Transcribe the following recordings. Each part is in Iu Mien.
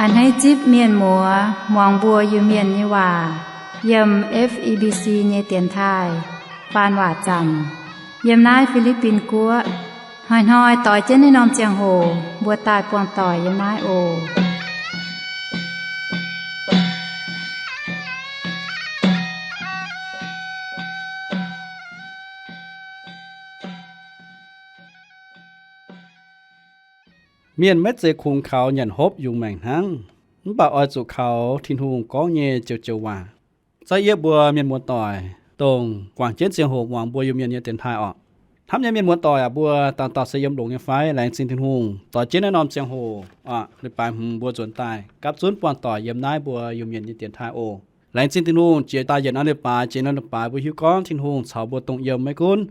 A'hneiv zipv mienh muoz muangx mbuo Iu-Mienh nyei waac yiem F E B C nyei dienx taaih faan waac zaamc yiem naaiv Fi^li^bin Guoqv. Hnoi-hnoi doix jienv naaiv norm ziangh hoc mbuo daaih buangh doic yiem naaiv oc. Mienh maiv zeiz kungx kaux nyanc hopv yungz maengc hnangv, mv baac oix zuqc kaux Tin-Hungh gorngv nyei joux-joux waac. Zaiv yiev mbuo mienh muoz-doic, dongh guangc jienv ziangh hoc muangx mbuo Iu-Mienh nyei dienx taaih orqc. Hnamv nyei mienh muoz-doic aac, mbuo dauh dauh se yiem longx nyei fai? Laengz zingh Tin-Hungh doix jienv naaiv norm ziangh hoc orqc, leiz-baaix hmz mbuo nzuonx daaih gapv zunv buangh doic yiem naaiv mbuo Iu-Mienh nyei dienx taaih oc. Laengz zingh Tin-Hungh jiex daaih yietc norm leiz-baaix jiex norm leiz-baaix mbuo hiuv gorngv Tin-Hungh caux mbuo dongh yiem. Maiv gunv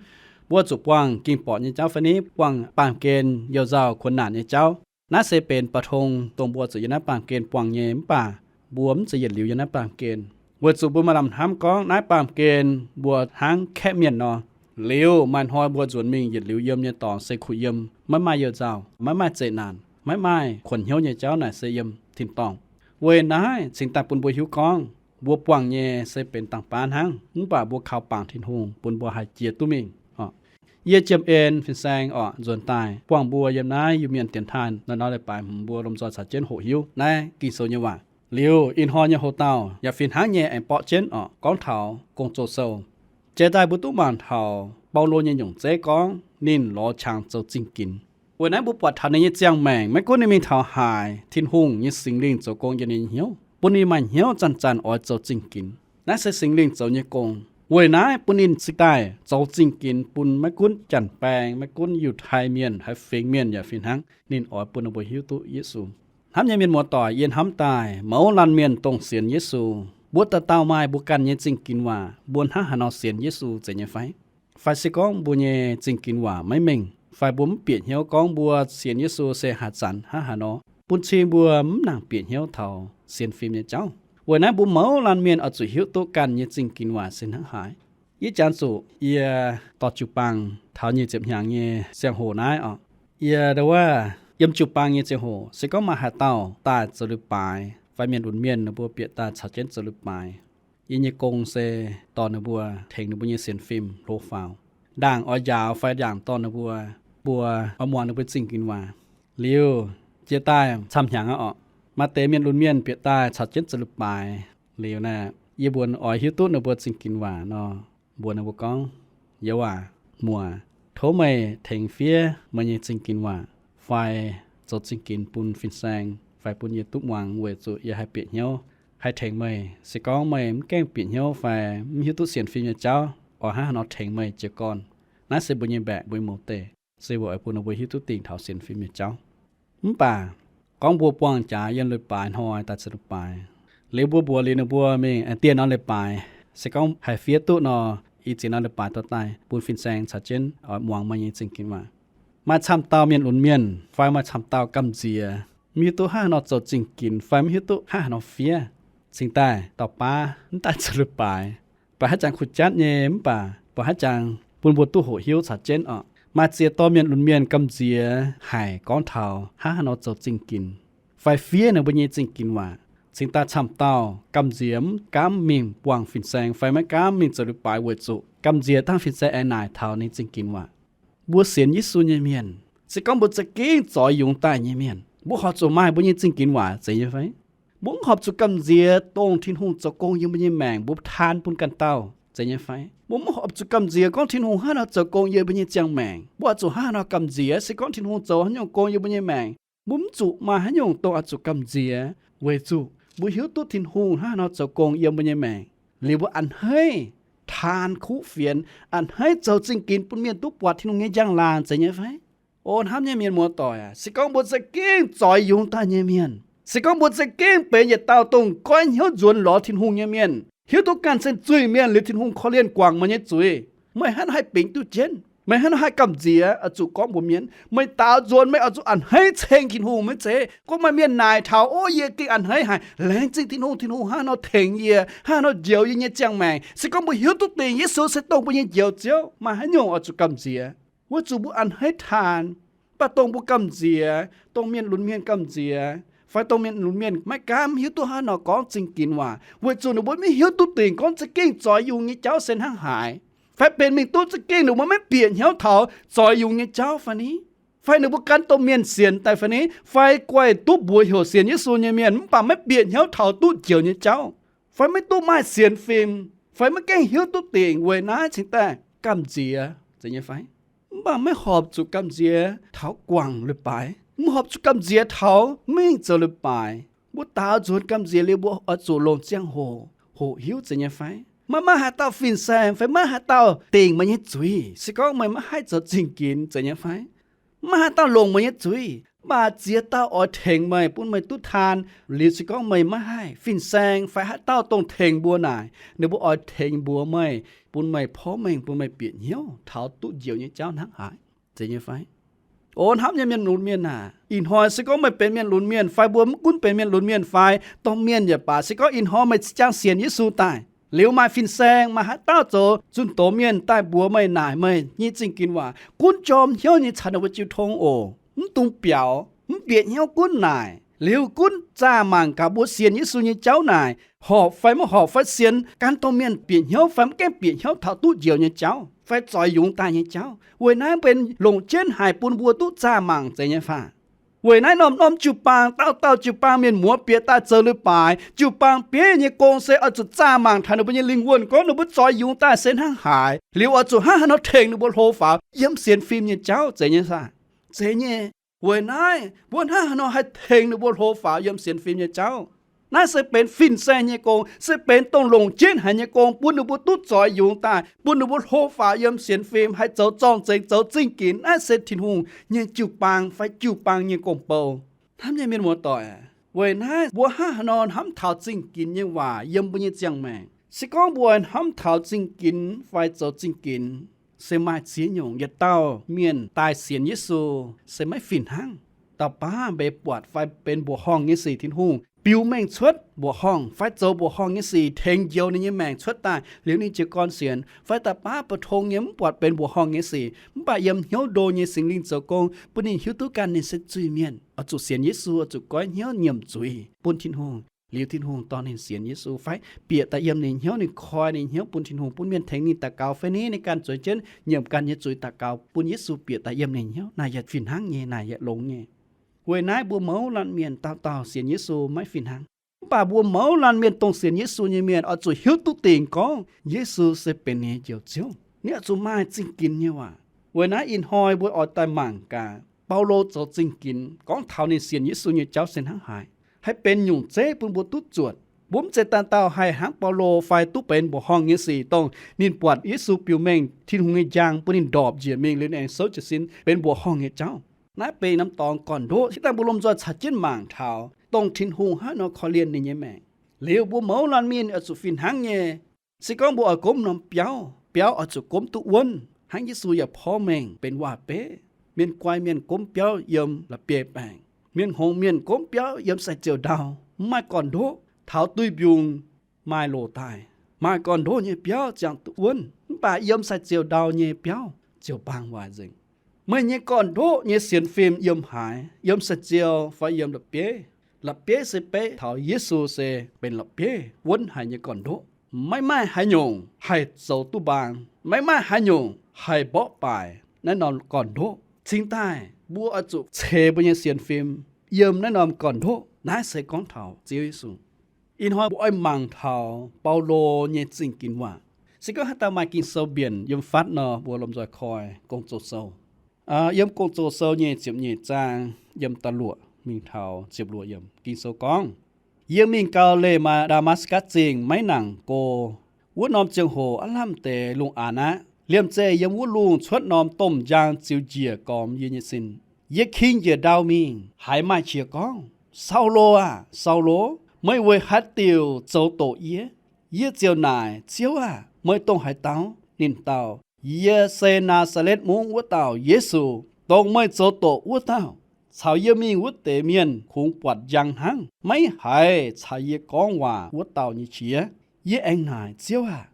mbuo zuqc buangh ging-borqc nyei jauv fai niv, buangh baamh gen youh nzauh kuonx naanc nyei jauv, naaiv se benx ba'tong dongh mbuo zuqc yiem naaiv baamh gen buangh nyei. Mv baac mbuo mv zeiz yietc liuz yiem naaiv baamh gen, weic zuqc mbuo maaih lamh hnamv gorngv naaiv baamh gen mbuo hnangv kaeqv mienh nor. Liuz maaih hnoi mbuo nzuonx mingh yietc liuz yiem nyei dorngx se kuh yiem, maiv maaih youh nzauh, maiv maaih zeqc naanc, maiv maaih kuonx hnyouv nyei jauv, naaic se yiem tin-dorngh. Weic naaiv cingx daaih bun mbuo hiuv gorngv mbuo buangh nyei se benx dangh baav hnangv, mv baac mbuo kaux bangc Tin-Hungh bun mbuo haih jiex duqv mingh. Yie Jiem En fin-saeng orqc, nzuonx daaih buangh mbuo yiem naaiv Iu-Mienh dienx taaih naaiv norm leiz-baaix hmz mbuo lomh nzoih caux jienv hoqc hiuv naaiv Ging-Sou nyei waac. Liuz ih hnoi nyei hoc-dauh yaac fih hnangv nyei aengx borqv jienv orqc, gorngv taux Gong-Zoh sou. Jiex daaih mbuo duqv mangc taux Baulo nyei nyungc zeiv gorngv ninh lorz qangx zoux zingh ginx. Weic naaiv mbuo buatc taux ninh nyei ziangh maengc, maiv gunv ninh mingh taux haaix, Tin-Hungh nyei Singx Lingh zoux gong yiem ninh nyei hnyouv, bun ninh maaih hnyouv zanc-zanc oix zoux zingh ginx. Naaiv se Singx Lingh zoux nyei gong. Weic naaiv bun ninh cingx daaih zoux zingh ginx bun maiv gunv janx-baeng, maiv gunv Yiutai Mienh, haaix fingx mienh yaac fih hnangv. Ninh oix bun ninh mbuo hiuv duqv Yesu. Hnamv nyei mienh muoz-doic, yie hnamv daaih mouz laanh mienh dongh sienx Yesu, mbuo dauh dauh maaih mbuo ganh nyei zingh ginx waac, mbuo hnangv haaix nor sienx Yesu zeiz nyei fai? Fai se gorngv mbuo nyei zingh ginx waac maiv mengh, fai mbuo mv bieqc hnyouv gorngv mbuo sienx Yesu se haaix zanc hnangv haaix nor, bun cing mbuo mv nangc bieqc hnyouv taux sienx fim nyei jauv. Weic naaiv mbuo mouz laanh mienh oix zuqc hiuv duqv ganh nyei zingh ginx waac se hnangv haaix. Yie jangx zuqc yie dorh jiu-baang taux nyic ziepc hnyangx nyei ziangh hoc naaiv orqc, yie ndau wuov yiem jiu-baang nyei ziangh hoc, se gorngv maaih haaix dauh daaih zoux leiz-baaix fai mienh lunx mienh ninh mbuo bieqc daaih caux jienv zoux leiz-baaix, yie nyei gong se dorh ninh mbuo tengx ninh mbuo nyei sienx fim hlo faaux. Ndaangc oix njaaux fai ndaangc dorh ninh mbuo, mbuo oix muangx ninh mbuo zingh ginx waac. Liuz jiex daaih camv hnyangx aqv orqc, maaih deix mienh lunx mienh bieqc daaih caux jienv zoux leiz-baaix. Liuz naaic yie mbuox oix hiuv duqv ninh mbuo zingh ginx waac nor, mbuox ninh mbuo gorngv, Youz aac, muoz, tov meih tengx fiev meih nyei zingh ginx waac fai zoux zingh ginx bun fin-saeng fai bun yie duqv muangx weic zuqc yie haih bieqc hnyouv, haih tengx meih. Se gorngv meih mv gaengh bieqc hnyouv fai mv hiuv duqv sienx fim nyei jauv, oix hnangv haaix nor tengx meih jiez gorn? Naaiv se mbuo nyei mbaeqc, mbuo nyei mouz deix, se weic oix bun ninh mbuo hiuv duqv dingc taux sienx fim nyei jauv. Mv baac gorngv mbuo buangh jaax yiem leiz-baaix hnoi daaih zoux leiz-baaix, liuz mbuo mbuox liuz ninh mbuo mingh aengx dien norm leiz-baaix, se gorngv haih fiev duqv nor, ih ziex norm leiz-baaix dorh daaih bun fin-saeng caux jienv oix muangx meih nyei zingh ginx waac. Maaih camv dauh mienh lunx mienh fai maaih camv dauh gamh nziex mv hiuv duqv hnangv haaix nor zoux zingh ginx fai mv hiuv duqv hnangv haaix nor fiev, cingx daaih dauh baav mv daaih zoux leiz-baaix. Buatc haaix jangx kuh jatv nyei, mv baac buatc haaix jangx bun mbuo duqv hoqc hiuv caux jienv orqc. Maaih ziex dorh mienh lunx mienh gamh nziex haic gorngv taux hnangv haaix nor zoux zingh ginx fai fiev ninh mbuo nyei zingh ginx waac, cingx daaih camv dauh gamh nziex mv gaamv mingh buangh fin-saeng fai maiv gaamv mingh zoux leiz-baaix weic zuqc gamh nziex dangh fin-saeng aengx naaic taux ninh zingh ginx waac. Mbuo sienx Yesu nyei mienh, se gorngv mbuo za'gengh zoix yungz daaih nyei mienh, mbuo horpc zuqc maaih mbuo nyei zingh ginx waac zeiz nyei fai? Mbuo mv horpc zuqc gamh nziex dongh Tin-Hungh zoux gong yiem mbuo nyei maengc mbuo taan bun ganh dauh zeiz nyei fai? Mbuo mv horpc zuqc gamh nziex gorngv Tin-Hungh hnangv haaix nor zoux gong yiem mbuo nyei ziangh maengc, mbuo oix zuqc hnangv haaix nor gamh nziex. Se gorngv Tin-Hungh zoux haaix nyungc gong yiem mbuo nyei maengc, mbuo mv zuqc maaih haaix nyungc dongh oix zuqc gamh nziex, weic zuqc mbuo hiuv duqv Tin-Hungh hnangv haaix nor zoux gong yiem mbuo nyei maengc liuz mbuo a'hneiv taan kuv fienx, a'hneiv zoux zingh ginx bun mienh duqv buatc Tin-Hungh nyei njang-laangc zeiz nyei fai? O hnamv nyei mienh muoz-doic aac, se gorngv mbuo za'gengh zoix yungz daaih nyei mienh, se gorngv mbuo za'gengh benx yietc dauh dongh goiv hnyouv nzuonx lorz Tin-Hungh nyei mienh, hiuv duqv ganh se zuiz-mienh liuz Tin-Hungh korv-lienh guangc meih nyei zuiz, meih hnangv haaix bingx duqv jienv? Meih hnangv haaix gamh nziex oix zuqc gorngv mbuox mienh? Meih daaux nzuonx meih oix zuqc a'hneiv ceng Tin-Hungh maiv zeiz? Gorngv maaih mienh naaic taux, O, yie gengh a'hneiv haic, laengz zingh Tin-Hungh, Tin-Hungh hnangv haaix nor tengx yie, hnangv haaix nor njoux yie nyei ziangh maengc. Se gorngv mbuo hiuv duqv dingc Yesu se dongh mbuo nyei Njoux Ziouv, maaih haaix nyungc oix zuqc gamh nziex? Weic zuqc mbuo a'hneiv taan. Mv baac dongh mbuo gamh nziex, dongh mienh lunx mienh gamh nziex, Fai dongh mienh lunx mienh maiv gaamv hiuv duqv hnangv nor gorngv zingh ginx waac, weic zuqc ninh mbuo maiv hiuv duqv dingc gorngv za'gengh zoix yungz nyei jauv se hnangv haaix. Fai benx mingh duqv za'gengh ninh mbuo maiv bieqc hnyouv taux zoix yungz nyei jauv fai ni? Fai ninh mbuo gan dongh mienh sienx daaih fai ni? Fai guaih duqv mbuox heuc sienx Yesu nyei mienh mv baac maiv bieqc hnyouv taux duqv njoux nyei jauv, fai maiv duqv maaih sienx fim, fai maiv gaengh hiuv duqv dingc, weic naaiv cingx daaih gamh nziex zeiz nyei fai? Mv baac maiv horpc zuqc gamh nziex taux guangc leiz-baaix, mv horpc zuqc gamh nziex taux mingh zoux leiz-baaix. Mbuo daaux nzuonx gamh nziex liuz, mbuo oix zuqc longc ziangh hoc hoqc hiuv zeiz nyei fai? Maiv maaih haaix dauh fin-saeng fai maiv maaih haaix dauh dingc meih nyei zuiz. Se gorngv meih maiv haih zoux zingh ginx zeiz nyei fai? Maiv maaih haaix dauh longc meih nyei zuiz, mv baac ziex dauh oix tengx meih, bun meih duqv taan. Liuz se gorngv meih maiv haih, fin-saeng fai haaix dauh dongh tengx mbuo naaic, ninh mbuo oix tengx mbuox meih, bun meih porv mengh, bun meih bieqc hnyouv taux duqv njoux nyei jauv hnangv haaix zeiz nyei fai? O hnamv nyei mienh lunx mienh aac, ih hnoi se gorngv meih benx mienh lunx mienh fai mbuo mv gunv benx mienh lunx mienh fai dorh mienh yaac baac, se gorngv ih hnoi meih za'jangx sienx Yesu daaih, liuz maaih fin-saeng, maaih haaix dauh zoux zunh doz mienh daaih mbuox meih naaic meih nyei zingh ginx waac, gunv jorm hnyouv nyei caux ninh mbuo jiu tong oc. Mv dungx biaux, mv bieqc hnyouv gunv naaic. Liuz gunv zaah mangc gaax mbuo sienx Yesu nyei jauv naaic horpc fai maiv horpc, fai sienx gan dongh mienh bieqc hnyouv fai maiv gaengh bieqc hnyouv taux duqv njoux nyei jauv fai zoix yungz daaih nyei jauv. Weic naaiv benx longc jienv haic bun mbuo duqv zaah mangc zeiz nyei fai? Weic naaiv norm-norm jiu-baang, dauh dauh jiu-baang mienh muoz bieqc daaih zoux leiz-baaix, jiu-baang bieiv nyei gong se oix zuqc zaah mangc taux ninh mbuo nyei lingh wuonh gorngv ninh mbuo zoix yungz daaih se hnangv haaix, liuz oix zuqc hnangv haaix nor tengx ninh mbuo hlo faaux yiem sienx fim nyei jauv zeiz nyei fai? Zeiz nyei. Weic naaiv mbuo hnangv haaix nor haih tengx ninh mbuo hlo faaux yiem sienx fim nyei jauv? Naaiv se benx fin-saeng nyei gong, se benx dongh longc jienv haic nyei gong, bun ninh mbuo duqv zoix yungz daaih, bun ninh mbuo hlo faaux yiem sienx fim, haih zoux zorng-zengx, zoux zingh ginx. Naaiv se Tin-Hungh nyei jiu-baang fai jiu-baang nyei gong-bou. Hnamv nyei mienh muoz-doic, weic naaiv mbuo hnangv haaix nor hnamv taux zingh ginx nyei waac yiem mbuo nyei ziangh maengc? Se gorngv mbuo hnamv taux zingh ginx fai zoux zingh ginx, se maaih ziex nyungc. Yietc dauh mienh daaih sienx Yesu se maiv fih hnangv. Dauh baav mbeix buatc fai benx mbuoqc horngh nyei sic, Tin-Hungh biux mengh cuotv mbuoqc horngh fai zoux mbuoqc horngh nyei sic tengx njoux ninh nyei maengc cuotv daaih, liuz ninh jiez gorn sienx. Fai dauh baav bu tong nyei mv buatc benx mbuoqc horngh nyei sic, mv baac yiem hnyouv ndo nyei Singx Lingh zoux gong bun ninh hiuv duqv ganh ninh se zuiz-mienh, oix zuqc sienx Yesu, oix zuqc goiv hnyouv nyiemc zuiz bun Tin-Hungh. Liuz Tin-Hungh dorh ninh sienx Yesu fai bieqc daaih yiem ninh hnyouv, ninh koi ninh hnyouv bun Tin-Hungh, bun mienh tengx ninh daux gaux fai ni, ninh ganh zueiz jienv nyiemc ganh nyei zuiz daux gaux bun Yesu bieqc daaih yiem ninh hnyouv. Naaic yaac fih hnangv nyei, naaic yaac longx nyei. Weic naaiv mbuo mouz laanh mienh dauh dauh sienx Yesu maiv fih hnangv. Mv baac mbuo mouz laanh mienh dongh sienx Yesu nyei mienh oix zuqc hiuv duqv dingc gorngv Yesu se benx ninh nyei Njoux Ziouv. Ninh oix zuqc maaih zingh ginx nyei waac. Weic naaiv ih hnoi mbuo oix daaih mangc gaax Baulo zoux zingh ginx gorngv taux ninh sienx Yesu nyei jauv se hnangv haaix, haih benx nyungc zeiv bun mbuo duqv zuotc. Mbuo mv zeiz dauh dauh haih hnangv Baulo fai duqv benx mbuoqc horngh nyei sic, dongh ninh buatc Yesu biux mengh Tin-Hungh nyei njang bun ninh ndorpc njiec mingh liuz ninh aengx souv jiez sin benx mbuoqc horngh nyei jauv. Naaiv benx norm dorngx gorn-ndoqv. Ih dangh mbuo lomh nzoih caux jienv mangc taux dongh Tin-Hungh hnangv nor korv-lienh ninh nyei maengc. Liuz mbuo mouz laanh mienh oix zuqc fih hnangv nyei. Se gorngv mbuo oix gomv norm biauv, biauv oix zuqc gomv duqv wuonv, hnangv Yesu yaac porv mengh benx waac-beiv. Mienh guai mienh gomv biauv yiem la'bieiv-baengc. Mienh hngongx mienh gomv biauv yiem sai-ziouc ndau, mv maaih gorn-ndoqv. Taux duih mbiungc maaih loc daaih, maaih gorn-ndoqv nyei biauv ziangh duqv wuonv, mv baac yiem sai-ziouc ndau nyei biauv ziouc baang waaic nzengc. Meih nyei gorn-ndoqv nyei sienx fim yiem haaix? Yiem sai-ziouc fai yiem la'bieiv? La'bieiv se beiv taux Yesu se benx la'bieiv wuonv haic nyei gorn-ndoqv. Maiv maaih haaix nyungc haih zoux duqv mbaang, maiv maaih haaix nyungc haih mborqv baaic naaiv norm gorn-ndoqv. Cingx daaih mbuo oix zuqc ceix mbuo nyei sienx fim yiem naaiv norm gorn-ndoqv. Naaiv se gorngv taux Ziouv Yesu. Ih hnoi mbuo oix mangc taux Baulo nyei zingh ginx waac. Se gorngv haaix dauh maaih Ging-Sou mbienc yiem fatv nor, mbuo lomh nzoih koi Gong-Zoh Sou. Yiem Gong-Zoh Sou nyei ziepc nyeic zaang, yiem da'luoqc mingh taux ziepc luoqc yiemc, Ging-Sou gorngv, Yie mingh gau leih maaih Ndaa^matv^gatc Zingh maiv nangc go. Wuov norm ziangh hoc aav lamh deix lungh aanx aqv. Liemh zeih yiem wuov lungh cuotv norm domh njang ziux njiec gormx yie nyei sin. Yie king njiec ndau mingh, haiz maaih qiex gorngv, Saulo aah! Saulo, meih weic haaix diuc zoux doqc yie? Yie ziouc naaic, Ziouv aah! Meih dongh haaix dauh? Ninh dau, Yie se Naa^saa^letv Mungv wuov dauh Yesu, dongh meih zoux doqc wuov dauh. Caux yie mingh wuov deix mienh kungx buatc njang hnangv, maiv haiz caux yie gorngv waac wuov dauh nyei qiex. Yie aengx naaic, Ziouv aah!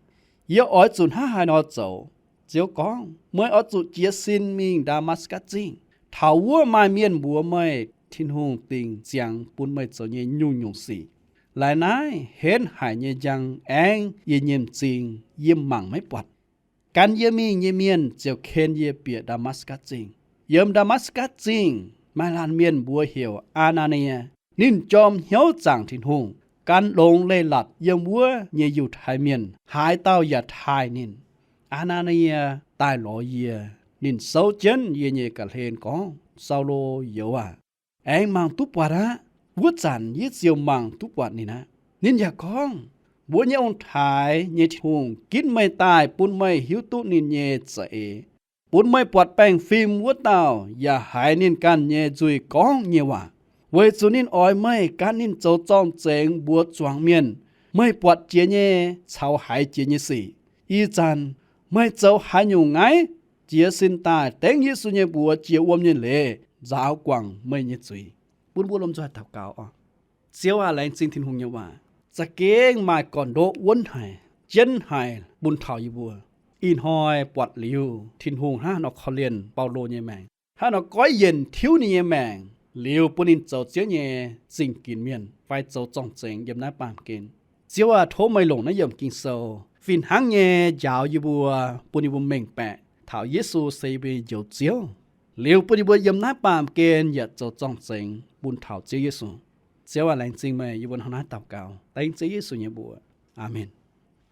Yie oix zuqc hnangv haaix nor zoux? Ziouv gorngv, Meih oix zuqc jiez sin mingh Ndaa^matv^gatc Zingh. Taux wuov maaih mienh mbuox meih, Tin-Hungh dingc ziangx bun meih zoux nyei nyungc-nyungc sic. Laaix naaiv henv haic nyei njang aengv yie nyei m'zing, yie mangc maiv buatc. Gan yie mingh nyei mienh ziouc ken yie bieqc Ndaa^matv^gatc Zingh. Yiem Ndaa^matv^gatc Zingh maaih laanh mienh mbuox heuc Aa^naa^nie. Ninh jorm hnyouv zaangc Tin-Hungh, gan longx leiz-latc yiem wuov nyei Yiutai Mienh, haaix dauh yaac taaih ninh. Aa^naa^nie daaih lorz yie. Ninh souv jienv yie nyei ga'hlen gorngv, Saulo, youz aac, aengx mangc duqv buatc aqv. Wuov zanc yie ziouc mangc duqv buatc ninh aqv. Ninh yaac gorngv, Mbuo nyei ong-taaix nyei Tin-Hungh ginv meih daaih bun meih hiuv duqv ninh nyei za'eix, bun meih buatc baengh fim wuov dauh yaac haiz ninh ganh nyei nzuih gorngv nyei waac, weic zuqc ninh oix meih gan ninh zoux zorng-zengx mbuox zuangx mienh. Meih buatc jiex nyei caux haiz jiex nyei sic. Ih zanc meih zoux haaix nyungc ngaih? Jiez sin daaih dengv Yesu nyei mbuox jiex wuom nyei leiz nzaaux guangc meih nyei zuiz. Bun mbuo lomh nzoih daux gaux oc. Ziouv aac, laengz zingh Tin-Hungh nyei waac. Za'gengh maaih gorn-ndoqv wuonv haic, jienv haic bun taux yie mbuo. Ih hnoi buatc liuz Tin-Hungh hnangv haaix nor korv-lienh Baulo nyei maengc, hnangv haaix nor goiv yienc tiuv ninh nyei maengc liuz bun ninh zoux Ziouv nyei zingh ginx mienh fai zoux zorng-zengx yiem naaiv baamh gen. Ziouv aac, tov meih longc naaiv yiemc Ging-Sou fih hnangv nyei njaaux yie mbuo, bun yie mbuo mengh baeqc taux Yesu se yie mbuo nyei Njoux Ziouv, liuz bun yie mbuo yiem naaiv baamh gen yaac zoux zorng-zengx bun taux Ziouv Yesu. Ziouv aac, laengz zingh meih. Yie mbuo hnangv naaiv daux gaux dengv Ziouv Yesu nyei mbuox. Aamen.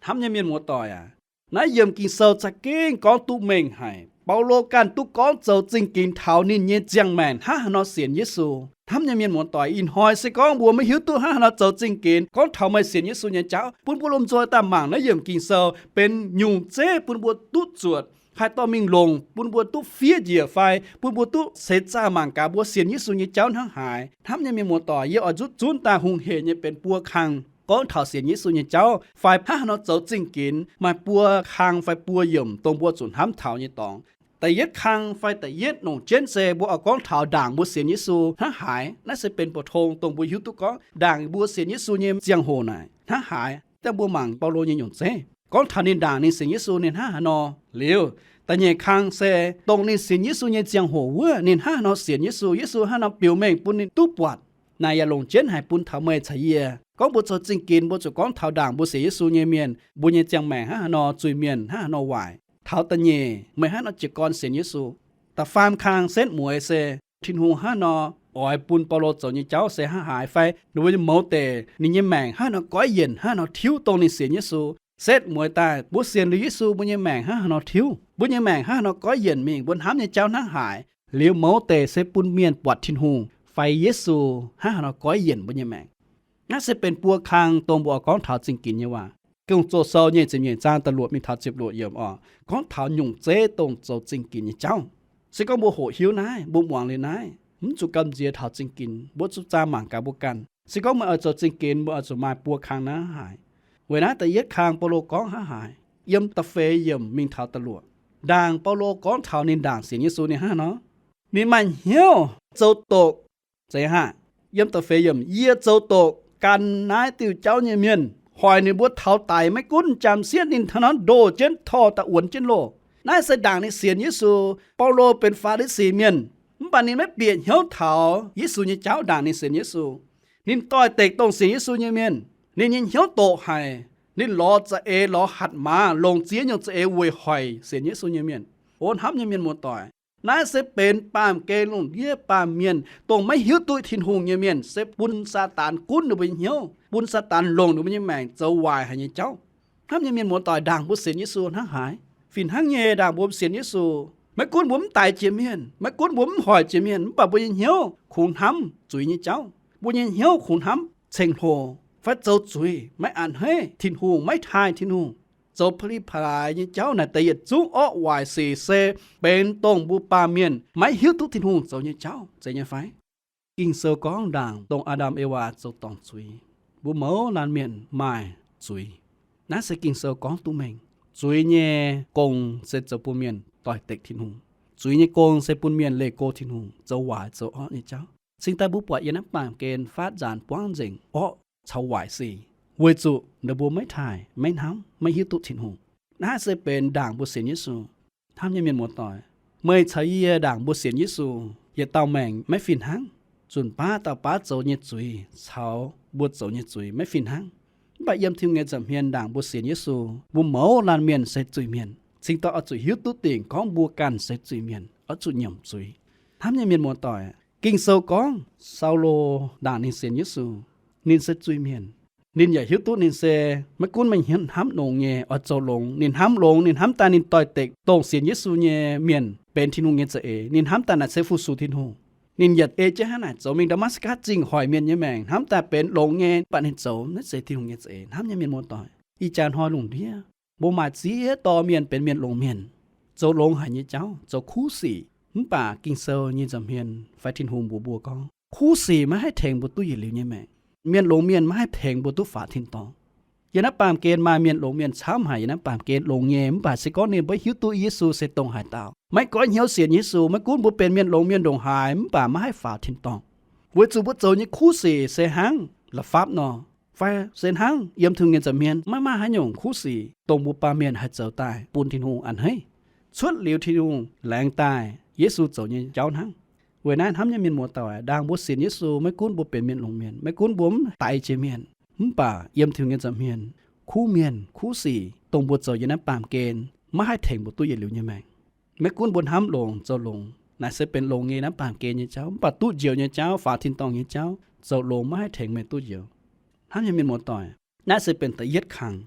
Hnamv nyei mienh muoz-doic aac, naaiv yiemc Ging-Sou za'gengh gorngv duqv mengh haic. Baulo ganh duqv gorngv zoux zingh ginx taux ninh nyei ziangh maengc hnangv haaix nor sienx Yesu. Hnamv nyei mienh muoz-doic, ih hnoi se gorngv mbuo maiv hiuv duqv hnangv haaix nor zoux zingh ginx, gorngv taux meih sienx Yesu nyei jauv, bun mbuo lomh nzoih daaih mangc naaiv yiemc Ging-Sou benx nyungc zeiv bun mbuo duqv zuotc, haih dorh mingh longc bun mbuo duqv fiev njiec fai bun mbuo duqv seix zaah mangc gaax mbuo sienx Yesu nyei jauv hnangv haaix. Hnamv nyei mienh muoz-doic, yie oix nzutv zunv daaih hungh heic nyei benx buo kang gorngv taux sienx Yesu nyei jauv fai hnangv haaix nor zoux zingh ginx. Maaih buo kang fai buo yiemc dongh mbuo zuqc hnamv taux nyei dorngx. Da'yietv kang fai da'yietv longc jienv se mbuo oix gorngv taux ndaangc mbuo sienx Yesu hnangv haaix. Naaiv se benx mbu'tong dongh mbuo hiuv duqv gorngv ndaangc mbuo sienx Yesu nyei ziangh hoc naaic hnangv haaix. Dangh mbuo mangc Baulo nyei nyungc zeiv gorngv taux ninh ndaangc ninh sienx Yesu ninh hnangv haaix nor liuz, da'nyeic kang se dongh ninh sienx Yesu nyei ziangh hoc wuov ninh hnangv haaix nor sienx Yesu, Yesu hnangv haaix nor biux mengh bun ninh duqv buatc. Naaic yaac longc jienv haic bun taux meih caux yie. Gorngv mbuo zoux zingh ginx mbuo zuqc gorngv taux ndaangc mbuo sienx Yesu nyei mienh, mbuo nyei ziangh maengc hnangv haaix nor, zuiz-mienh hnangv haaix nor waaic. Taux da'nyeic, meih hnangv haaix nor jiez gorn sienx Yesu. Da'faam kang setv mueiz se Tin-Hungh hnangv haaix nor oix bun Baulo zoux nyei jauv se hnangv haaix fai ninh mbuo nyei mouz deic ninh nyei maengc hnangv haaix nor goiv yienc hnangv haaix nor tiuv dongh ninh sienx Yesu. Setv mueiz daaih mbuo sienx liuz Yesu mbuo nyei maengc hnangv haaix nor tiuv, mbuo nyei maengc hnangv haaix nor goiv yienc mingh, mbuo hnamv nyei jauv hnangv haaix. Liuz mouz deic se bun mienh buatc Tin-Hungh fai Yesu hnangv haaix nor goiv yienc mbuo nyei maengc. Naaiv se benx buo kang dongh mbuo oix gorngv taux zingh ginx nyei waac. Gong-Zoh sou nyei ziepc nyeic zaang da'luoqc mingh taux ziepc luoqc yiemc oc, gorngv taux nyungc zeiv dongh zoux zingh ginx nyei jauv. Se gorngv mbuo hoqc hiuv naaiv, mbuo muangx liuz naaiv, mv zuqc gamh nziex taux zingh ginx, mbuo zuqc zaah mangc gaax mbuo ganh. Se gorngv meih oix zoux zingh ginx, meih oix zuqc maaih buo kang naaiv haic. Weic naaiv da'yietv kang Baulo gorngv hnangv haaix, yiem da'feix yiemc mingh taux da'luoqc, ndaangc Baulo gorngv taux ninh ndaangc sienx Yesu ninh hnangv haaix nor. Ninh maaih hnyouv zoux doqc. Zeiz haav, yiem da'feix yiemc, yie zoux doqc gan naaiv diuh jauv nyei mienh, hoic ninh mbuo taux daic. Maiv gunv jam sieqv ninh hnangv nor ndoh jienv torh daaih wuonx jienv loh. Naaiv se ndaangc ninh sienx Yesu. Baulo benx Faa^li^si mienh, mv baac ninh maiv bieqc hnyouv taux Yesu nyei jauv ndaangc ninh sienx Yesu. Ninh doix-dekc dongh sienx Yesu nyei mienh. Ninh nyei hnyouv doqc haic. Ninh lorz za'eix, lorz hatc maaz, longc ziex nyungc za'eix weic hoic sienx Yesu nyei mienh. O hnamv nyei mienh muoz-doic, naaiv se benx baamh gen lungh ndiev baamh mienh dongh maiv hiuv duqv Tin-Hungh nyei mienh, se bun Saadaan gunv ninh mbuo nyei hnyouv, bun Saadaan longc ninh mbuo nyei maengc zoux waaic haic nyei jauv. Hnamv nyei mienh muoz-doic, ndaangc mbuo sienx Yesu hnangv haaix? Fih hnangv nyei, ndaangc mbuo sienx Yesu, maiv gunv mbuo mv daix jiex mienh, maiv gunv mbuo mv hoic jiex mienh, mv baac mbuo nyei hnyouv kungx hnamv zuiz nyei jauv. Mbuo nyei hnyouv kungx hnamv ceng-hlo fai zoux zuiz, maiv a'hneiv Tin-Hungh, maiv taaih Tin-Hungh, zoux pa'li pa'laaix nyei jauv. Naaic deix yietc zungv orqv waaic sic se benx dongh mbuo baamh mienh maiv hiuv duqv Tin-Hungh zoux nyei jauv. Zeiz nyei fai? Ging-Sou gorngv ndaangc dongh Aa^ndam Ewaa zoux dorngc zuiz, mbuo mouz laanh mienh maaih zuiz. Naaiv se Ging-Sou gorngv duqv mengh. Zuiz nyei gong se zoux bun mienh doix-dekc Tin-Hungh. Zuiz nyei gong se bun mienh leih go Tin-Hungh, zoux waaic zoux orqv nyei jauv. Cingx daaih mbuo buatc yiem naaiv baamh gen faatv nzaanx buangv nzengc orqv caux waaic sic, weic zuqc ninh mbuo maiv taaih, maiv hnamv, maiv hiuv duqv Tin-Hungh. Naaiv se benx ndaangc mbuo sienx Yesu. Hnamv nyei mienh muoz-doic, meih caux yie ndaangc mbuo sienx Yesu, yietc dauh maengc maiv fih hnangv. zunc baav dauh baav zoux nyei zuiz caux mbuo zoux nyei zuiz maiv fih hnangv. Mv baac yiem Tin-Hungh nyei nza'hmien ndaangc mbuo sienx Yesu, mbuo mouz laanh mienh se zuiz-mienh, cingx daaih oix zuqc hiuv duqv dingc gorngv mbuo ganh se zuiz-mienh, oix zuqc nyiemc zuiz. Hnamv nyei mienh muoz-doic, Ging-Sou gorngv Saulo ndaangc ninh sienx Yesu, ninh se zuiz-mienh. Ninh yaac hiuv duqv ninh se maiv gunv meih hnamv longx nyei oix zoux longx. Ninh hnamv longx, ninh hnamv daaih ninh doix-dekc dongh sienx Yesu nyei mienh benx Tin-Hungh nyei za'eix. Ninh hnamv daaih naaic se fu-sux Tin-Hungh. Ninh yaac ei jienv hnangv naaic zoux mingh Ndaa^matv^gatc Zingh hoic mienh nyei maengc, hnamv daaih benx longx nyei, mv baac ninh zoux naaiv se Tin-Hungh nyei za'eix. Hnamv nyei mienh muoz-doic, ih jaax hnoi lungh ndiev mbuo maaih ziex dauh mienh benx mienh longx mienh, zoux longx haic nyei jauv, zoux kuv sic. Mv baac Ging-Sou nyei nza'hmien fai Tin-Hungh mbuox mbuo gorngv, kuv sic maiv haih tengx mbuo duqv yietc liuz nyei maengc. Mienh longx mienh maiv haih tengx mbuo duqv faaux tin-dorngh. Yiem naaiv baamh gen maaih mienh longx mienh camv haic, yiem naaiv baamh gen longx nyei, mv baac se gorngv ninh mbuo hiuv duqv Yesu se dongh haaix dauh, maiv goiv hnyouv sienx Yesu, maiv gunv mbuo benx mienh longx mienh ndongc haaix, mv baac maiv haih faaux tin-dorngh. Weic zuqc mbuo zoux nyei kuv sic se hnangv la'fapv nor, fai se hnangv yiem Tin-Hungh nyei nza'hmien maiv maaih haaix nyungc kuv sic dongh mbuo baamh mienh haih zoux daaih bun Tin-Hungh a'hneiv. Cuotv liuz Tin-Hungh laengz daaih Yesu zoux nyei jauv hnangv. Weic naaiv hnamv nyei mienh muoz-doic, ndaangc mbuo sienx Yesu, maiv gunv mbuo benx mienh longx mienh, maiv gunv mbuo mv daix jiex mienh, mv baac yiem Tin-Hungh nyei nza'hmien, kuv mienh kuv sic dongh mbuo zoux yiem naaiv baamh gen maiv haih tengx mbuo duqv yietc liuz nyei maengc. Maiv gunv mbuo hnamv longx zoux longx, naaic se benx longx nyei naaiv baamh gen nyei jauv, mv baac duqv njoux nyei jauv, faaux tin-dorngh nyei jauv, zoux longx maiv haih tengx meih duqv njoux. Hnamv nyei mienh muoz-doic, naaiv se benx da'yietv kangx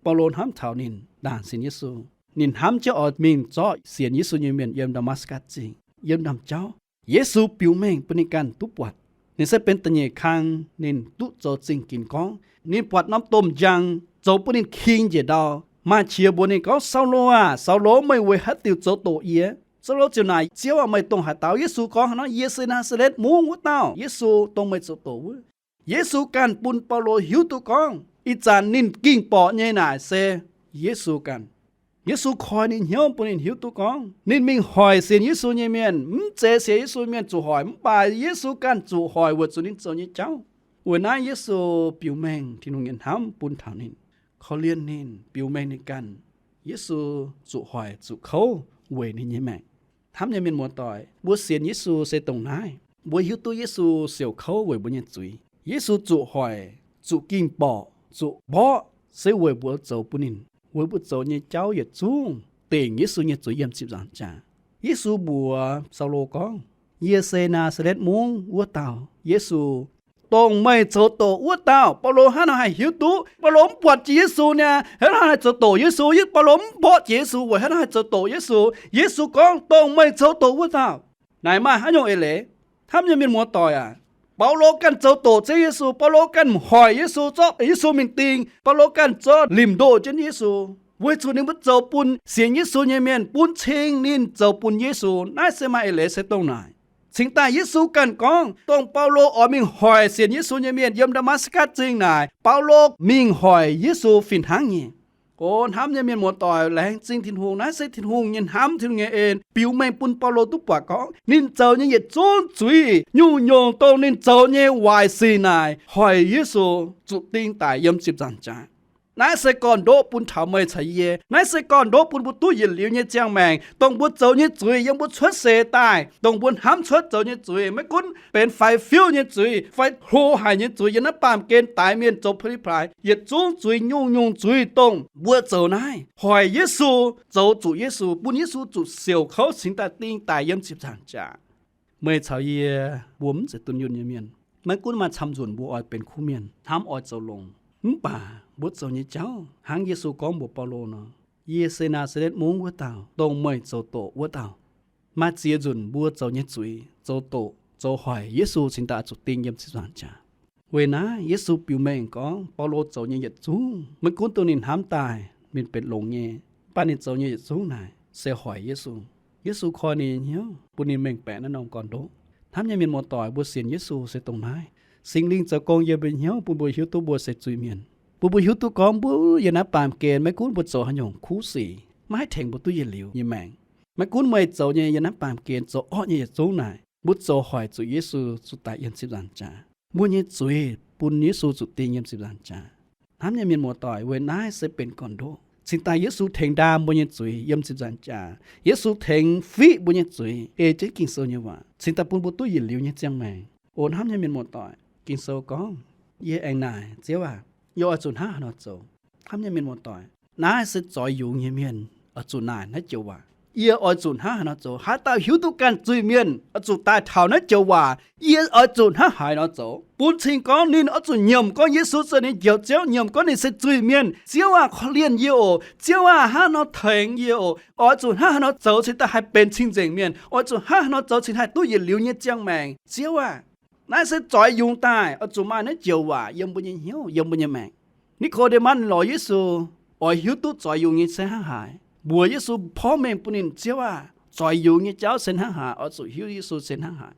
Baulo hnamv taux ninh ndaangc sienx Yesu. Ninh hnamv jienv oix mingh zorqv sienx Yesu nyei mienh yiem Ndaa^matv^gatc Zingh, yiem ndaamv-jauv. Yesu biux mengh bun ninh ganh duqv buatc. Ninh se benx da'nyeic kang ninh duqv zoux zingh ginx gorngv. Ninh buatc norm domh njang zoux bun ninh king njiec ndau, maaih qiex mbuox ninh gorngv, Saulo aah! Saulo, meih weic haaix diuc zoux doqc yie? Saulo ziouc naaic, Ziouv aah! Meih dongh haaix dauh? Yesu gorngv haaix nor, Yie se Naa^saa^letv Mungv wuov dauh, Yesu, dongh meih zoux doqc wuov. Yesu ganh bun Baulo hiuv duqv gorngv ih zanc ninh ging borqc nyei naaic se Yesu ganh. Yesu koi ninh hnyouv bun ninh hiuv duqv gorngv ninh mingh hoic sienx Yesu nyei mienh. Mv zeiz sienx Yesu mienh zuqc hoic, mv baac Yesu ganh zuqc hoic weic zuqc ninh zoux nyei jauv. Weic naaiv Yesu biux mengh Tin-Hungh nyei hnamv bun taux ninh, korv-lienh ninh, biux mengh ninh ganh. Yesu zuqc hoic zuqc kouv weic ninh nyei maengc. Hnamv nyei mienh muoz-doic, mbuo sienx Yesu se dongh naaiv. Mbuo hiuv duqv Yesu siouc kouv weic mbuo nyei zuiz. Yesu zuqc hoic, zuqc ging borqc, zuqc mborqv se weic mbuo zoux bun ninh, weic mbuo zoux nyei jauv yietc zungv dingc Yesu nyei zuiz yiem zipv nzaangc jaax. Yesu mbuox Saulo gorngv, Yie se Naa^saa^letv Mungv wuov dauh Yesu, dongh meih zoux doqc wuov dauh. Baulo hnangv nor haih hiuv duqv. Baulo mv buatc jiex Yesu niaa, hnangv nor haih zoux doqc Yesu. Baulo mv mborqv jiex Yesu weic hnangv nor haih zoux doqc Yesu. Yesu gorngv, Dongh meih zoux doqc wuov dauh. Naaic maaih haaix nyungc eix leiz? Hnamv nyei mienh muoz-doic aac, Baulo ganh zoux doqc Ziouv Yesu. Baulo ganh hoic Yesu, zorqv Yesu mingh ding. Baulo ganh zorqv limc ndoh jienv Yesu, weic zuqc ninh mbuo zoux bun sienx Yesu nyei mienh bun cing ninh zoux bun Yesu. Naaiv se maaih eix leiz se dongh naaic. Cingx daaih Yesu ganh gorngv, dongh Baulo oix mingh hoic sienx Yesu nyei mienh yiem Ndaa^matv^gatc Zingh naaic, Baulo mingh hoic Yesu fih hnangv nyei. O hnamv nyei mienh muoz-doic, laengz zingh Tin-Hungh. Naaiv se Tin-Hungh nyei hnamv, Tin-Hungh nyei en biux mengh bun Baulo duqv buatc gorngv ninh zoux nyei yietc zungv zuiz, nyungc-nyungc dongh ninh zoux nyei waaic sic naaic, hoic Yesu zuqc ding daic yiem zipv nzaangc jaax. Naaiv se gorn-ndoqv bun taux meih caux yie. Naaiv se gorn-ndoqv bun mbuo duqv yietc liuz nyei ziangh maengc, dongh mbuo zoux nyei zuiz yiem mbuo cuotv seix daaih, dongh mbuo hnamv cuotv zoux nyei zuiz, maiv gunv benx faix-fiuv nyei zuiz fai hlo haic nyei zuiz, yiem naaiv baamh gen daix mienh zoux peli-plaaix, yietc zungv zuiz, nyungc-nyungc zuiz dongh mbuo zoux naaiv, hoic Yesu, zoux zuqc Yesu, bun Yesu zuqc siouc kouv cingx daaih ding daic yiem zipv nzaangc jaax. Meih caux yie, mbuo mv zeiz dunh yunh nyei mienh. Maiv gunv maaih camv nzunc mbuo oix benx kuv mienh, hnamv oix zoux longx, mv baac mbuo zoux nyei jauv hnangv Yesu gorngv mbuox Baulo nor, Yie se Naa^saa^letv Mungv wuov dauh, dongh meih zoux doqc wuov dauh. Maaih ziex nzunc mbuo zoux nyei zuiz, zoux doqc, zoux hoic Yesu cingx daaih zuqc ding yiem zipv nzaangc jaax. Weic naaiv Yesu biux mengh gorngv Baulo zoux nyei yietc zungv, maiv gunv dongh ninh hnamv daaih ninh benx longx nyei, mv baac ninh zoux nyei yietc zungv naaic se hoic Yesu. Yesu koi ninh nyei hnyouv bun ninh mengh baeqc naaiv norm gorn-ndoqv. Hnamv nyei mienh muoz-doic, mbuo sienx Yesu se dongh naaiv. Singx Lingh zoux gong yiem mbuo hnyouv bun mbuo hiuv duqv mbuo se zuiz-mienh, bun mbuo hiuv duqv gorngv mbuo yiem naaiv baamh gen maiv gunv mbuo zoux haaix nyungc kuv sic, maiv haih tengx mbuo duqv yietc liuz nyei maengc. Maiv gunv meih zoux nyei yiem naaiv baamh gen zoux orqv nyei yietc zungv naaic, mbuo zoux hoic zuqc Yesu zuqc daic yiem zipv nzaangc jaax. Mbuo nyei zuiz bun Yesu zuqc ding yiem zipv nzaangc jaax. Hnamv nyei mienh muoz-doic, weic naaiv se benx gorn-ndoqv cingx daaih Yesu tengx ndaam mbuo nyei zuiz yiem zipv nzaangc jaax. Yesu tengx fiqv mbuo nyei zuiz ei jienv Ging-Sou nyei waac cingx daaih bun mbuo duqv yietc liuz nyei ziangh maengc. O hnamv nyei mienh muoz-doic, Ging-Sou gorngv, yie aengx naaic, Ziouv aah! Yie oix zuqc hnangv haaix nor zoux? Hnamv nyei mienh muoz-doic, naaiv se zoix yungz nyei mienh oix zuqc naaic naaiv joux waac. Yie oix zuqc hnangv haaix nor zoux? Haaix dauh hiuv duqv ganh zuiz-mienh oix zuqc daaih taux naaiv joux waac, yie oix zuqc hnangv haaix nor zoux? Bun cing gorngv ninh oix zuqc nyiemc gorngv Yesu se ninh Njoux Ziouv, nyiemc gorngv ninh se zuiz-mienh. Ziouv aah! Korv-lienh yie oc. Ziouv aah! Hnangv haaix nor tengx yie oc. Oix zuqc hnangv haaix nor zoux cingx daaih haih benx cing-nzengc mienh? Oix zuqc hnangv haaix nor zoux cingx haih duqv yietc liuz nyei ziangh maengc? Ziouv aah! Naaiv se zoix yungz daaih oix zuqc maaih naaiv joux waac yiem mbuo nyei hnyouv, yiem mbuo nyei maengc. Ni^ko^nde^matv lorz Yesu, oix hiuv duqv zoix yungz nyei se hnangv haaix, mbuox Yesu porv mengh bun ninh, Ziouv aah! Zoix yungz nyei jauv se hnangv haaix, oix zuqc hiuv Yesu se hnangv haaix.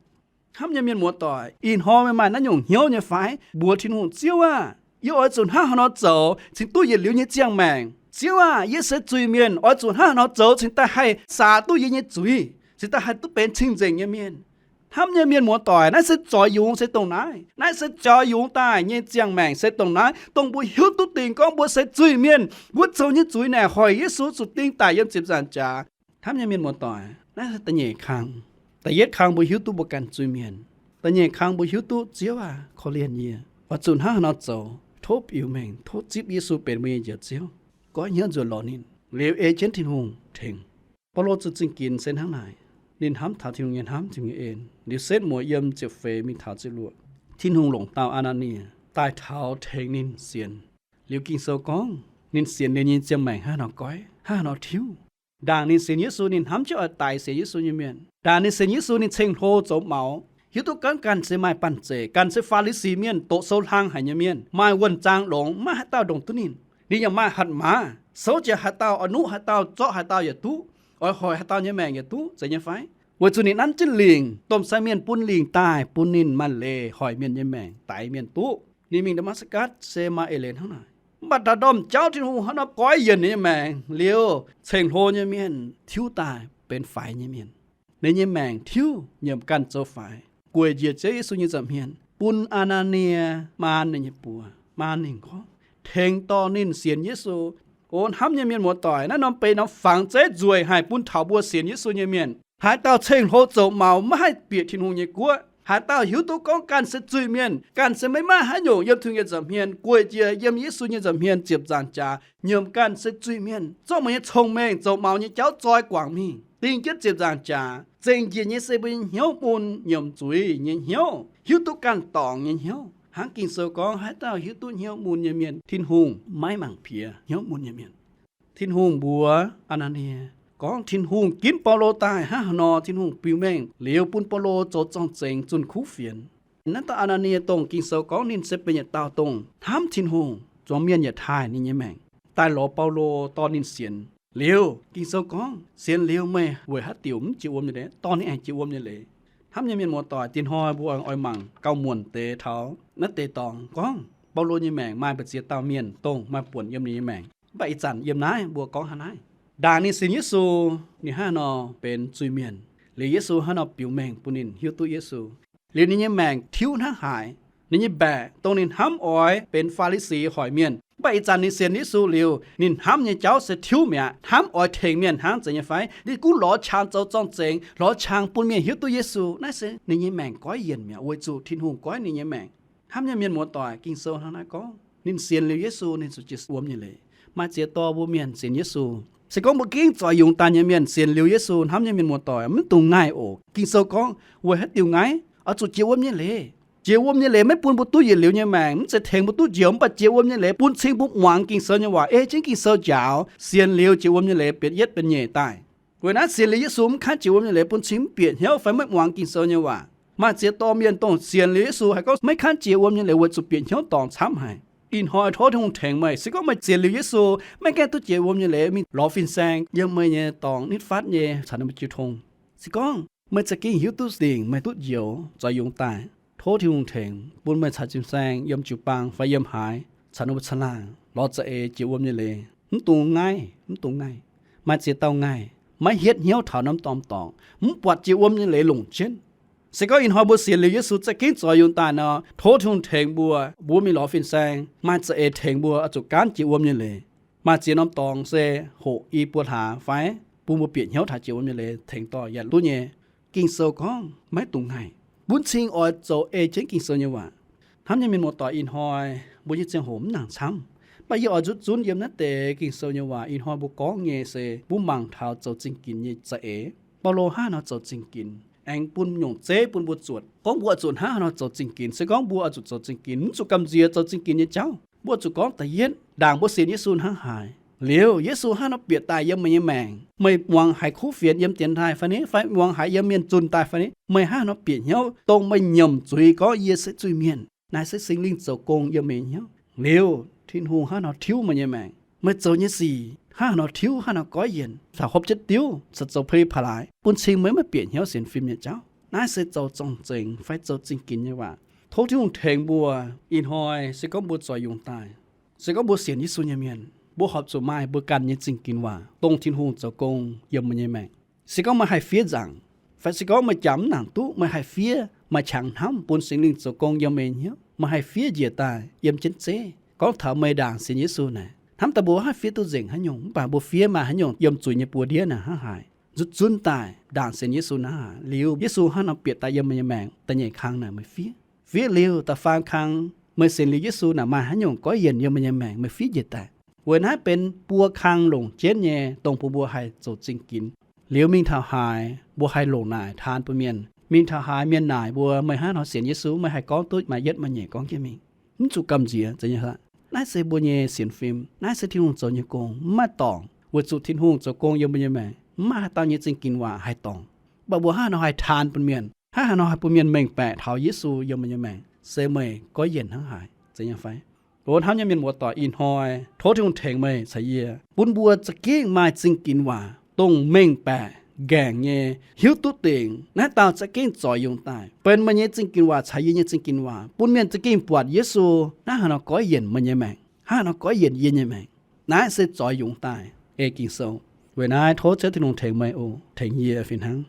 Hnamv nyei mienh muoz-doic, ih hnoi meih maaih naaiv nyungc hnyouv nyei fai? Mbuox Tin-Hungh, Ziouv aah! Yie oix zuqc hnangv haaix nor zoux cingx duqv yietc liuz nyei ziangh maengc? Ziouv aah! Yie se zuiz-mienh, oix zuqc hnangv haaix nor zoux cingx daaih haih saax duqv yie nyei zuiz, cingx daaih haih duqv benx cing-nzengc nyei mienh? Hnamv nyei mienh muoz-doic, naaiv se zoix yungz se dongh naaiv. Naaiv se zoix yungz daaih nyei ziangh maengc se dongh naaiv, dongh mbuo hiuv duqv dingc gorngv mbuo se zuiz-mienh, mbuo zoux nyei zuiz naaic hoic Yesu zuqc ding daic yiem ziepc nzaangc jaax. Hnamv nyei mienh muoz-doic, naaiv se da'nyeic kang. Da'yietv kang mbuo hiuv duqv mbuo ganh zuiz-mienh. Da'nyeic kang mbuo hiuv duqv, Ziouv aah! Korv-lienh yie. Oix zuqc hnangv haaix nor zoux? Tov biux mengh, tov zipv Yesu benx mbuo nyei Njoux Ziouv. Goiv hnyouv nzuonx lorz ninh, liuz ei jienv Tin-Hungh tengx. Baulo zuqc zingh ginx se hnangv naaic. Ninh hnamv taux Tin-Hungh nyei hnamv, Tin-Hungh nyei en. Liuz setv muoz yiem ziepc feix mingh taux ziepc luoqc, Tin-Hungh longc dauh Aa^naa^nie daaih taux tengx ninh sienx. Liuz Ging-Sou gorngv ninh sienx liuz nyei ziangh maengc hnangv haaix nor goiv, hnangv haaix nor tiuv. Ndaangc ninh sienx Yesu, ninh hnamv jienv oix daix sienx Yesu nyei mienh. Ndaangc ninh sienx Yesu, ninh ceng-hlo zoux maux, hiuv duqv gorngv ganh se maaih banh zeic, ganh se Faa^li^si Mienh, doqc sou hlang haic nyei mienh, maaih wuonh zaang longx, maiv maaih haaix dauh ndongc duqv ninh. Ninh yaac maaih hatc maaz, souv jiex haaix dauh oix nuqv haaix dauh, zorqv haaix dauh yaac duqv, oix hoic haaix dauh nyei maengc yaac duqv, zeiz nyei fai? Weic zuqc ninh nanv jienv lingc, domh sai mienh bun lingc daaih bun ninh maaih leiz hoic mienh nyei maengc, daix mienh duqv. Ninh mingh Ndaa^matv^gatc se maaih eix leiz hnangv naaic. Mv baac daaih ndorm jauv Tin-Hungh hnangv nor goiv yienc ninh nyei maengc liuz, ceng-hlo nyei mienh tiuv daaih benx faix nyei mienh. Ninh nyei maengc tiuv nyiemc ganh zoux faix, gueic njiec Ziouv Yesu nyei nza'hmien, bun Aa^naa^nie maan ninh nyei buoz, maan ninh gorngv, tengx dorh ninh sienx Yesu. O hnamv nyei mienh muoz-doic, naaiv norm benx norm fangx zeiv nzueic haic bun taux mbuo sienx Yesu nyei mienh. Haaix dauh ceng-hlo zoux maux maiv haih bieqc Tin-Hungh nyei guoqv. Haaix dauh hiuv duqv gorngv ganh se zuiz-mienh, ganh se maiv maaih haaix nyungc yiem Tin-Hungh nyei nza'hmien, gueic njiec yiem Yesu nyei nza'hmien ziepc nzaangc jaax, nyiemc ganh se zuiz-mienh, zorqv meih nyei cong-mengh zoux maux nyei jauv zoi guangc mingh, ding jienv ziepc nzaangc jaax, zengc njiec nyei se mbuo nyei hnyouv mun nyiemc zuiz nyei hnyouv, hiuv duqv ganh dorngc nyei hnyouv. Hnangv Ging-Sou gorngv, haaix dauh hiuv duqv hnyouv mun nyei mienh, Tin-Hungh maiv mangc piex hnyouv mun nyei mienh. Tin-Hungh mbuox Aa^naa^nie gorngv Tin-Hungh ginv Baulo daaih hnangv haaix nor, Tin-Hungh biux mengh liuz bun Baulo zoux zorng-zengx zunh kuv fienx. Naaiv dauh Aa^naa^nie dongh Ging-Sou gorngv ninh se benx yietc dauh dongh hnamv Tin-Hungh, zuangx mienh yietc taaih ninh nyei maengc, daaih lorz Baulo dorh ninh sienx. Liuz Ging-Sou gorngv, sienx liuz meih weic haaix diuc mv jiex wuom nyei leiz? Dorh ninh aengx jiex wuom nyei leiz. Hnamv nyei mienh muoz-doic, dinh hnoi mbuo oix mangc gauh muonc deix taux naaiv deix dorngx gorngv Baulo nyei maengc maaih mbu'ziex dauh mienh dongh maaih buonc yiem ninh nyei maengc. Mv baac ih zanc yiem naaiv mbuo gorngv hnangv naaiv. Ndaangc ninh sienx Yesu, ninh hnangv haaix nor benx zuiz-mienh, liuz Yesu hnangv haaix nor biux mengh bun ninh hiuv duqv Yesu. Liuz ninh nyei maengc tiuv hnangv haaix, ninh nyei mbaeqc dongh ninh hnamv oix benx Faa^li^si hoic mienh. Mv baac ih zanc ninh sienx Yesu liuz, ninh hnamv nyei jauv se tiuv mi'aqv, hnamv oix tengx mienh hnangv, zeiz nyei fai? Ninh gunv lorz qangx zoux zorng-zengx, lorz qangx bun mienh hiuv duqv Yesu. Naaiv se ninh nyei maengc goiv yienc mi'aqv, weic zuqc Tin-Hungh goiv ninh nyei maengc. Hnamv nyei mienh muoz-doic, Ging-Sou hnangv naaiv gorngv, ninh sienx liuz Yesu, ninh zuqc jiex wuom nyei leiz. Maaih ziex dorh mbuo mienh sienx Yesu, se gorngv mbuo gengh zoux yungz daaih nyei mienh sienx liuz Yesu, hnamv nyei mienh muoz-doic, mv dungx ngaih oc. Ging-Sou gorngv, weic haaix diuc ngaih? Oix zuqc jiex wuom nyei leiz. Jiex wuom nyei leiz maiv bun mbuo duqv yietc liuz nyei maengc, mv zeiz tengx mbuo duqv njoux, mv baac jiex wuom nyei leiz bun cing mbuo muangx Ging-Sou nyei waac, ei jienv Ging-Sou njaaux, sienx liuz jiex wuom nyei leiz bieqc yietv bieqc nyeic daaih. Weic naaiv sienx liuz Yesu mv kangv jiex wuom nyei leiz bun cing mv bieqc hnyouv fai maiv muangx Ging-Sou nyei waac. Maaih ziex dorh mienh dongh sienx liuz Yesu haiz gorngv maiv kangv jiex wuom nyei leiz weic zuqc bieqc hnyouv dorngc camv haic. Ih hnoi tov Tin-Hungh tengx meih, se gorngv meih sienx liuz Yesu maiv gaengh duqv jiex wuom nyei leiz, mingh lorz fin-saeng yiem meih nyei dorngx nitv fatv nyei caux ninh mbuo jiu tong. Se gorngv meih za'gengh hiuv duqv dingc meih duqv njoux zoux yungz daaih, tov Tin-Hungh tengx bun meih caux fin-saeng yiem jiu-baang fai yiem haaix caux ninh mbuo caangh laangh lorz za'eix jiex wuom nyei leiz. Mv dungx ngaih, mv dungx ngaih. Maaih ziex dauh ngaih, maiv hietv hnyouv taux norm dorngx dorngc, mv buatc jiex wuom nyei leiz longc jienv. Se gorngv ih hnoi mbuo sienx liuz Yesu za'gengh zoux yungz daaih nor, tov Tin-Hungh tengx mbuo, mbuo mingh lorz fin-saeng, maaih za'eix tengx mbuo oix zuqc gaanv jiex wuom nyei leiz. Maaih ziex norm dorngx se hoqc i buo hlaax fai bun mbuo bieqc hnyouv taux jiex wuom nyei leiz tengx dorh yaac duqv nyei. Ging-Sou gorngv maiv dungx ngaih. Bun cing oix zoux ei jienv Ging-Sou nyei waac. Hnamv nyei mienh muoz-doic, ih hnoi mbuo nyei ziangh hoc mv nangc camv, mv baac yie oix nzutv zunv yiem naaiv deix Ging-Sou nyei waac. Ih hnoi mbuo gorngv nyei se mbuo mangc taux zoux zingh ginx nyei za'eix. Baulo hnangv haaix nor zoux zingh ginx, aengx bun nyungc zeiv bun mbuo zuotc gorngv mbuo oix zuqc hnangv haaix nor zoux zingh ginx. Se gorngv mbuo oix zuqc zoux zingh ginx, mv zuqc gamh nziex zoux zingh ginx nyei jauv. Mbuo zuqc gorngv da'yietv, ndaangc mbuo sienx Yesu hnangv haaix, liuz Yesu hnangv haaix nor bieqc daaih yiem meih nyei maengc, meih muangx haiz kuv fienx yiem dienx taaih fai ni, fai muangx haiz yiem mienh zunh daaih fai ni, meih hnangv haaix nor bieqc hnyouv, dongh meih nyiemc zuiz gorngv yie se zuiz-mienh, naaiv se Singx Lingh zoux gong yiem meih nyei hnyouv. Liuz Tin-Hungh hnangv haaix nor tiuv meih nyei maengc, meih zoux nyei sic hnangv haaix nor tiuv, hnangv haaix nor goiv yienc, caux hopv jienv diuv, caux zoux pei pa'laaix, bun cing meih maiv bieqc hnyouv sienx fim nyei jauv. Naaiv se zoux zorng-zengx fai zoux zingh ginx nyei waac. Tov Tin-Hungh tengx mbuo. Ih hnoi se gorngv mbuo zorc yungz daaih, se gorngv mbuo sienx Yesu nyei mienh, mbuo horpc zuqc maaih mbuo ganh nyei zingh ginx waac, dongh Tin-Hungh zoux gong yiem meih nyei maengc. Se gorngv meih haih fiev nzaangc, fai se gorngv meih jangx mv nangc duqv, meih haih fiev, maaih qangx hnamv bun Singx Lingh zoux gong yiem meih nyei hnyouv, meih haih fiev njiec daaih yiem jienv zeiv gorngv taux meih ndaangc sienx Yesu naaic. Hnamv daaih mbuo haih fiev duqv nzengc haaix nyungc, mv baac mbuo fiev maaih haaix nyungc yiem zuiz nyei buoz-ndiev naaic hnangv haaix, nzutv zunv daaih ndaangc sienx Yesu hnangv haaix, liuz Yesu hnangv nor bieqc daaih yiem meih nyei maengc, da'nyeic kang naaic meih fiev. Fiev liuz da'faam kang, meih sienx liuz Yesu naaic maaih haaix nyungc goiv yienc yiem meih nyei maengc, meih fiev njiec daaih. Weic naaiv benx buo kang longc jienv nyei dongh bun mbuo haih zoux zingh ginx. Liuz mingh taux haaix mbuo haih longc naaic taan bun mienh. Mingh taux haaix mienh naaic mbuo, meih hnangv haaix nor sienx Yesu, meih haih gorngv duqv maaih yietv maaih nyeic gorngv jienv mingh, mv zuqc gamh nziex. Zeiz nyei aqv. Naaiv se mbuo nyei sienx fim, naaiv se Tin-Hungh zoux nyei gong, mv maaih dorngc. Weic zuqc Tin-Hungh zoux gong yiem mbuo nyei maengc, mv maaih haaix dauh nyei zingh ginx waac haih dorngc. Mv baac mbuo hnangv haaix nor haih taan bun mienh, hnangv haaix nor haih bun mienh mengh baeqc taux Yesu yiem mbuo nyei maengc, se meih goiv yienc hnangv haaix. Zeiz nyei fai? O hnamv nyei mienh muoz-doic, ih hnoi tov Tin-Hungh tengx meih caux yie, bun mbuo za'gengh maaih zingh ginx waac dongh mengh baeqc, nqaengc nyei, hiuv duqv dingc naaiv dauh za'gengh zorc yungz daaih benx meih nyei zingh ginx waac caux yie nyei zingh ginx waac, bun mienh za'gengh buatc Yesu hnangv haaix nor goiv yienc meih nyei maengc, hnangv haaix nor goiv yienc yie nyei maengc. Naaiv se zorc yungz daaih ei Ging-Sou. Weic naaiv tov Ziouv Tin-Hungh tengx meih oc, tengx yie fih hnangv.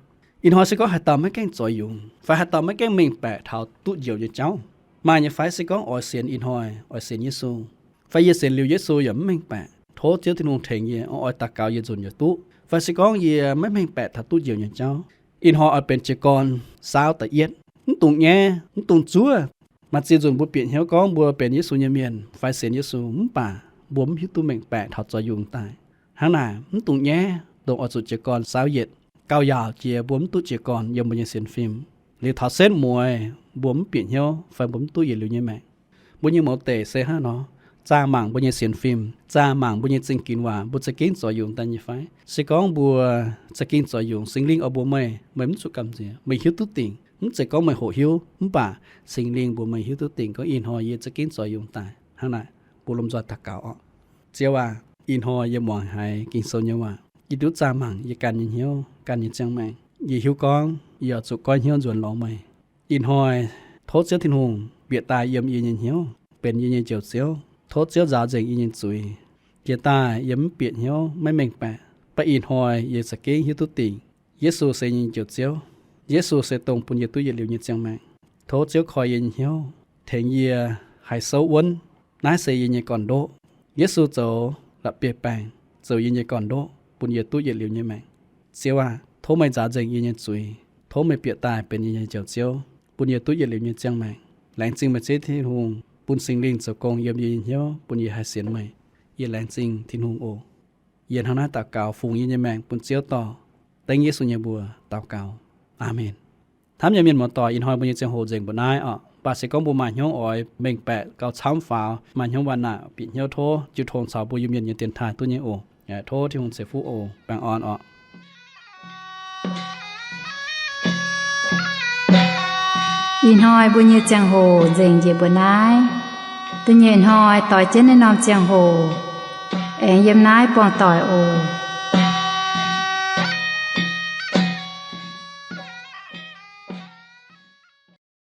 Ih hnoi se gorngv haaix dauh maiv gaengh zorc yungz, fai haaix dauh maiv gaengh mengh baeqc taux duqv njoux nyei jauv, maaih nyei fai? Se gorngv oix sienx, ih hnoi oix sienx Yesu, fai yie sienx liuz Yesu yaac mv mengh baeqc, tov Ziouv Tin-Hungh tengx yie, oix daux gaux yietc nzunc yaac duqv. Fai se gorngv yie maiv mengh baeqc taux duqv njoux nyei jauv, ih hnoi oix benx jiez gorn saauv da'yietv, mv dungx nyaiv, mv dungx zuov. Maaih ziex nzunc mbuo bieqc hnyouv gorngv mbuo benx Yesu nyei mienh fai sienx Yesu, mv baac mbuo mv hiuv duqv mengh baeqc taux zorc yungz daaih. Hnangv naaic, mv dungx nyaiv, dongh oix zuqc jiez gorn saauv yietc. Gauh yaauc jiex mbuo mv duqv jiez gorn yiem mbuo nyei sienx fim, liuz taux setv mueiz mbuo mv bieqc hnyouv fai mbuo mv duqv yietc liuz nyei maengc. Mbuo nyei mouz deic se hnangv nor, zaah mangc mbuo nyei sienx fim, zaah mangc mbuo nyei zingh ginx waac, mbuo za'gengh zorc yungz daaih nyei fai? Se gorngv mbuo za'gengh zorc yungz, Singx Lingh oix mbuox meih, meih mv zuqc gamh nziex, meih hiuv duqv dingc. Mv zeiz gorngv meih hoqc hiuv, mv baac Singx Lingh mbuox meih hiuv duqv dingc gorngv ih hnoi yie za'gengh zorc yungz daaih. Hnangv naaic, mbuo lomh nzoih daux gaux oc. Ziouv aac, ih hnoi yie muangx haiz Ging-Sou nyei waac, yie duqv zaah mangc yie ganh nyei hnyouv, ganh nyei ziangh maengc. Yie hiuv gorngv yie oix zuqc goiv hnyouv nzuonx lorz meih. Ih hnoi tov Ziouv Tin-Hungh bieqc daaih yiem yie nyei hnyouv, benx yie nyei Njoux Ziouv. Tov Ziouv nzaaux nzengc yie nyei zuiz. Jiex daaih yie mv bieqc hnyouv, maiv mengh baeqc, mv baac ih hnoi yie za'gengh hiuv duqv dingc Yesu se yie nyei Njoux Ziouv. Yesu se dongh bun yie duqv yietc liuz nyei ziangh maengc. Tov Ziouv koi yie nyei hnyouv, tengx yie haih souv wuonv. Naaiv se yie nyei gorn-ndoqv. Yesu zoux la'bieiv-baengc, zoux yie nyei gorn-ndoqv, bun yie duqv yietc liuz nyei maengc. Ziouv aac, tov meih nzaaux nzengc yie nyei zuiz. Tov meih bieqc daaih benx yie nyei Njoux Ziouv, bun yie duqv yietc liuz nyei ziangh maengc. Laengz zingh meih Ziouv Tin-Hungh bun Singx Lingh zoux gong yiem yie nyei hnyouv, bun yie haih sienx meih. Yie laengz zingh Tin-Hungh oc. Yie hnangv naaiv daux gaux fungx yie nyei maengc bun Ziouv dorh. Dengv Yesu nyei mbuox daux gaux. Aamen. Hnamv nyei mienh muoz-doic, ih hnoi mbuo nyei ziangh hoc nzengc mbuo naaiv oc. Mv baac se gorngv mbuo maaih hnyouv oix mengh baeqc gauh camv faaux, maaih hnyouv waac naaic bieqc hnyouv, tov jiu tong caux mbuo Iu-Mienh nyei dienx taaih duqv nyei oc. Tov Tin-Hungh ceix fuqv oc. Baengh orn oc. Ih hnoi mbuo nyei ziangh hoc nzengc njiec mbuo naaiv. Da'nyeic hnoi doix jienv naaiv norm ziangh hoc aengx yiem naaiv buangh doic oc.